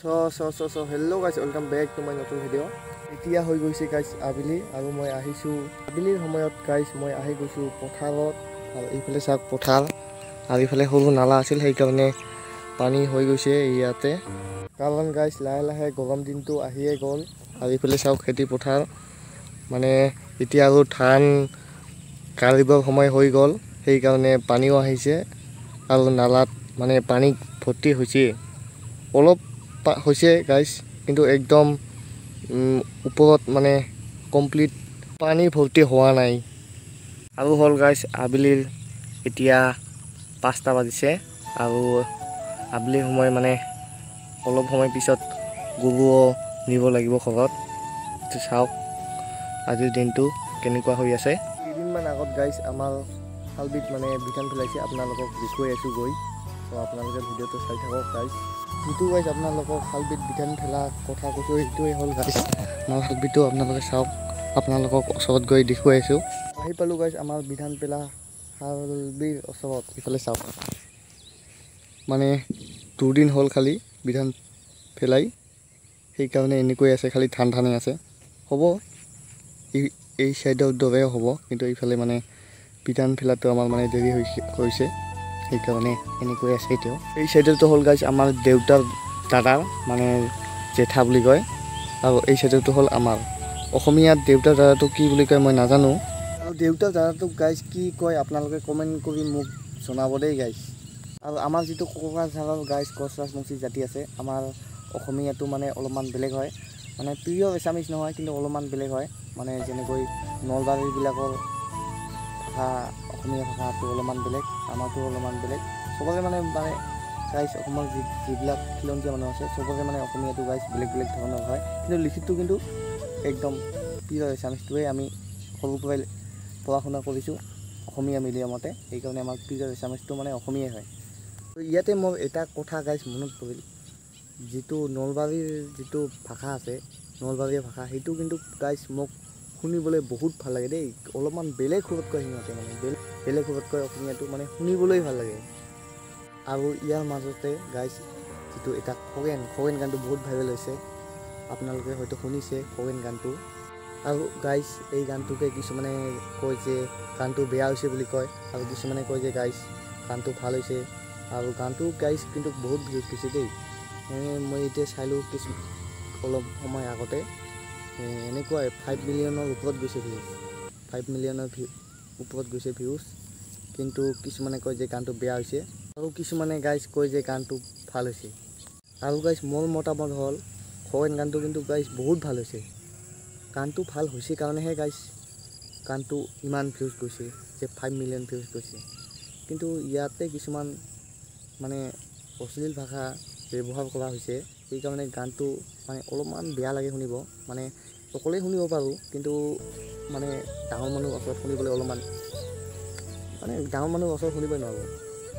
So hello guys, welcome back to my নতুন video'. এতিয়া হৈ গৈছে গাইজ আবেলি আৰু মই আহিছোঁ আবেলিৰ সময়ত। গাইজ, মই আহি গৈছোঁ পথাৰত আৰু এইফালে চাওক পথাৰ আৰু এইফালে সৰু নালা আছিল, সেইকাৰণে পানী হৈ গৈছে ইয়াতে। কাৰণ গাইজ, লাহে লাহে গৰম দিনটো আহিয়ে গ'ল। আৰু এইফালে চাওক খেতি পথাৰ, মানে এতিয়া আৰু ধান কাঢ়িবৰ সময় হৈ গ'ল, সেইকাৰণে পানীও আহিছে আৰু নালাত মানে পানী ভৰ্তি হৈছে। অলপ হৈছে গাইজ, কিন্তু একদম ওপৰত মানে কমপ্লিট পানী ভৰ্তি হোৱা নাই। আৰু হ'ল গাইজ আবেলিৰ এতিয়া 5টা বাজিছে আৰু আবেলি সময় মানে অলপ সময় পিছত গৰুও নিব লাগিব ঘৰত। চাওক আজিৰ দিনটো কেনেকুৱা হৈ আছে। কেইদিনমান আগত গাইজ আমাৰ শালবিধ মানে বিধান পেলাইছে, আপোনালোকক দেখুৱাই আছোঁ গৈ। ত' আপোনালোকে ভিডিঅ'টো চাই থাকক গাইজ। যিটো গাইজ আপোনালোকক শালবিধ বিধান ফেলা কথা কৈছোঁ, সেইটোৱে হ'ল গাইজ আমাৰ শালবিধটো। আপোনালোকে চাওক, আপোনালোকক ওচৰত গৈ দেখুৱাই আছোঁ। আহি পালোঁ গাইজ আমাৰ বিধান পেলা শালবিৰ ওচৰত। ইফালে চাওক, মানে দুদিন হ'ল খালি বিধান পেলাই, সেইকাৰণে এনেকৈ আছে, খালি ধান ধানে আছে। হ'ব, এই চাইডৰ দৰেও হ'ব, কিন্তু এইফালে মানে বিধান ফেলাটো আমাৰ মানে দেৰি হৈছে, সেইকাৰণে এনেকৈ আছে এতিয়াও। এই চাইডৰটো হ'ল গাইজ আমাৰ দেউতাৰ দাদাৰ, মানে জেঠা বুলি কয়, আৰু এই চাইডৰটো হ'ল আমাৰ। অসমীয়াত দেউতাৰ দাদাটোক কি বুলি কয় মই নাজানো। আৰু দেউতাৰ দাদাটোক গাইজ কি কয় আপোনালোকে কমেণ্ট কৰি মোক জনাব দেই গাইজ। আৰু আমাৰ যিটো কোকৰাঝাৰৰ গাইজ কোচ ৰাজবংশী জাতি আছে, আমাৰ অসমীয়াটো মানে অলপমান বেলেগ হয়, মানে পিয়ৰ এছামিজ নহয়, কিন্তু অলপমান বেলেগ হয়। মানে যেনেকৈ নলবাৰীবিলাকৰ ভাষা, অসমীয়া ভাষাটো অলপমান বেলেগ, আমাৰটো অলপমান বেলেগ। চবৰে মানে মানে গাইজ অসমৰ যিবিলাক খিলঞ্জীয়া মানুহ আছে, চবৰে মানে অসমীয়াটো গাইজ বেলেগ বেলেগ ধৰণৰ হয়, কিন্তু লিখিতটো কিন্তু একদম পিয়ৰ এছামিজটোৱে। আমি সৰুৰ পৰাই পঢ়া শুনা কৰিছোঁ অসমীয়া মিডিয়ামতে, সেইকাৰণে আমাৰ পিয়ৰ এছামিজটো মানে অসমীয়াই হয়। ইয়াতে মোৰ এটা কথা গাইজ মনত পৰিল, যিটো নলবাৰীৰ যিটো ভাষা আছে, নলবাৰীৰ ভাষা, সেইটো কিন্তু গাইজ মোক শুনিবলৈ বহুত ভাল লাগে দেই। অলপমান বেলেগ সুৰত কয় সিহঁতে, মানে বেলেগ সুৰত কয় অসমীয়াটো, মানে শুনিবলৈ ভাল লাগে। আৰু ইয়াৰ মাজতে গাইজ যিটো এটা খগেন, খগেন গানটো বহুত ভাইৰেল হৈছে, আপোনালোকে হয়তো শুনিছে খগেন গানটো। আৰু গাইজ এই গানটোকে কিছুমানে কয় যে গানটো বেয়া হৈছে বুলি কয়, আৰু কিছুমানে কয় যে গাইজ গানটো ভাল হৈছে। আৰু গানটো গাইজ কিন্তু বহুত ভিউজ গৈছে দেই। মই এতিয়া চালোঁ কিছু অলপ সময় আগতে, এনেকুৱাই 5 মিলিয়নৰ ওপৰত গৈছে ভিউজ, 5 মিলিয়নৰ ওপৰত গৈছে ভিউজ। কিন্তু কিছুমানে কয় যে গানটো বেয়া হৈছে, আৰু কিছুমানে গাইজ কয় যে গানটো ভাল হৈছে। আৰু গাইজ মোৰ মতামত হ'ল খগেন গানটো কিন্তু গাইজ বহুত ভাল হৈছে। গানটো ভাল হৈছে কাৰণেহে গাইজ গানটো ইমান ভিউজ গৈছে যে 5 মিলিয়ন ভিউজ গৈছে। কিন্তু ইয়াতে কিছুমান মানে অশ্লীল ভাষা ব্যৱহাৰ কৰা হৈছে, সেইকাৰণে গানটো মানে অলপমান বেয়া লাগে শুনিব। মানে অকলেই শুনিব পাৰোঁ, কিন্তু মানে ডাঙৰ মানুহৰ ওচৰত শুনিবলৈ অলপমান মানে ডাঙৰ মানুহৰ ওচৰত শুনিবই নোৱাৰোঁ।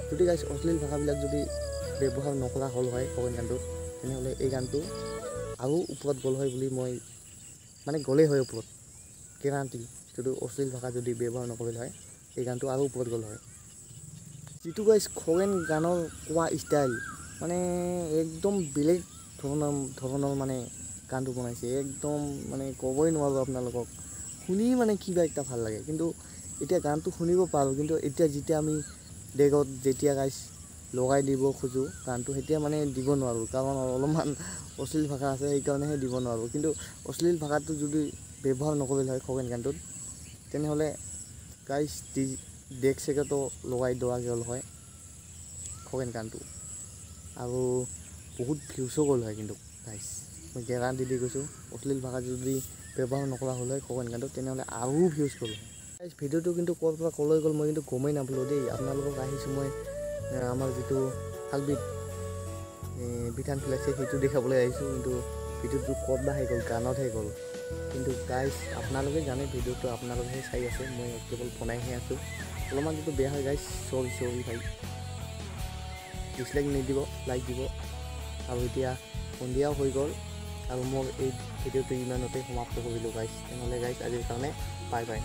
যদি গাইজ অশ্লীল ভাষাবিলাক যদি ব্যৱহাৰ নকৰা হ'ল হয় খগেন গানটোত, তেনেহ'লে এই গানটো আৰু ওপৰত গ'ল হয় বুলি মই মানে গ'লেই হয় ওপৰত গেৰাণ্টি। যদি অশ্লীল ভাষা যদি ব্যৱহাৰ নকৰিল হয়, এই গানটো আৰু ওপৰত গ'ল হয়। যিটো গাইজ খগেন গানৰ কোৱা ষ্টাইল, মানে একদম বেলেগ ধৰণৰ মানে গানটো বনাইছে, একদম মানে ক'বই নোৱাৰোঁ আপোনালোকক। শুনি মানে কিবা এটা ভাল লাগে। কিন্তু এতিয়া গানটো শুনিব পাৰোঁ, কিন্তু এতিয়া যেতিয়া আমি ডেকত যেতিয়া গাইজ লগাই দিব খোজোঁ গানটো, তেতিয়া মানে দিব নোৱাৰোঁ, কাৰণ অলপমান অশ্লীল ভাষা আছে, সেইকাৰণেহে দিব নোৱাৰোঁ। কিন্তু অশ্লীল ভাষাটো যদি ব্যৱহাৰ নকৰিল হয় খগেন গানটোত, তেনেহ'লে গাইজ ডেক চেকতো লগাই দিয়া গ'ল হয় খগেন গানটো, আৰু বহুত ভিউজো গ'ল হয়। কিন্তু গাইজ মই গেৰাণ্টি দি কৈছোঁ, অশ্লীল ভাষা যদি ব্যৱহাৰ নকৰা হ'ল হয় খগেন গানটোত, তেনেহ'লে আৰু ভিউজ গ'ল হয়। গাইজ ভিডিঅ'টো কিন্তু ক'ৰ পৰা ক'লৈ গ'ল মই কিন্তু গমেই নাপালোঁ দেই। আপোনালোকক আহিছোঁ মই আমাৰ যিটো শালবিধ বিধান পেলাইছে সেইটো দেখাবলৈ আহিছোঁ, কিন্তু ভিডিঅ'টো ক'ত বা হৈ গ'ল, গানতহে গ'ল। কিন্তু গাইজ আপোনালোকে জানে, ভিডিঅ'টো আপোনালোকেহে চাই আছে, মই কেৱল বনাইহে আছোঁ। অলপমান যিটো বেয়া হয় গাইজ, চৰি চৰি ভাই, ডিছলাইক নিদিব, লাইক দিব। আৰু এতিয়া সন্ধিয়াও হৈ গ'ল, আৰু মোৰ এই ভিডিঅ'টো ইমানতে সমাপ্ত কৰিলোঁ গাইজ। তেনেহ'লে গাইজ আজিৰ কাৰণে বাই বাই।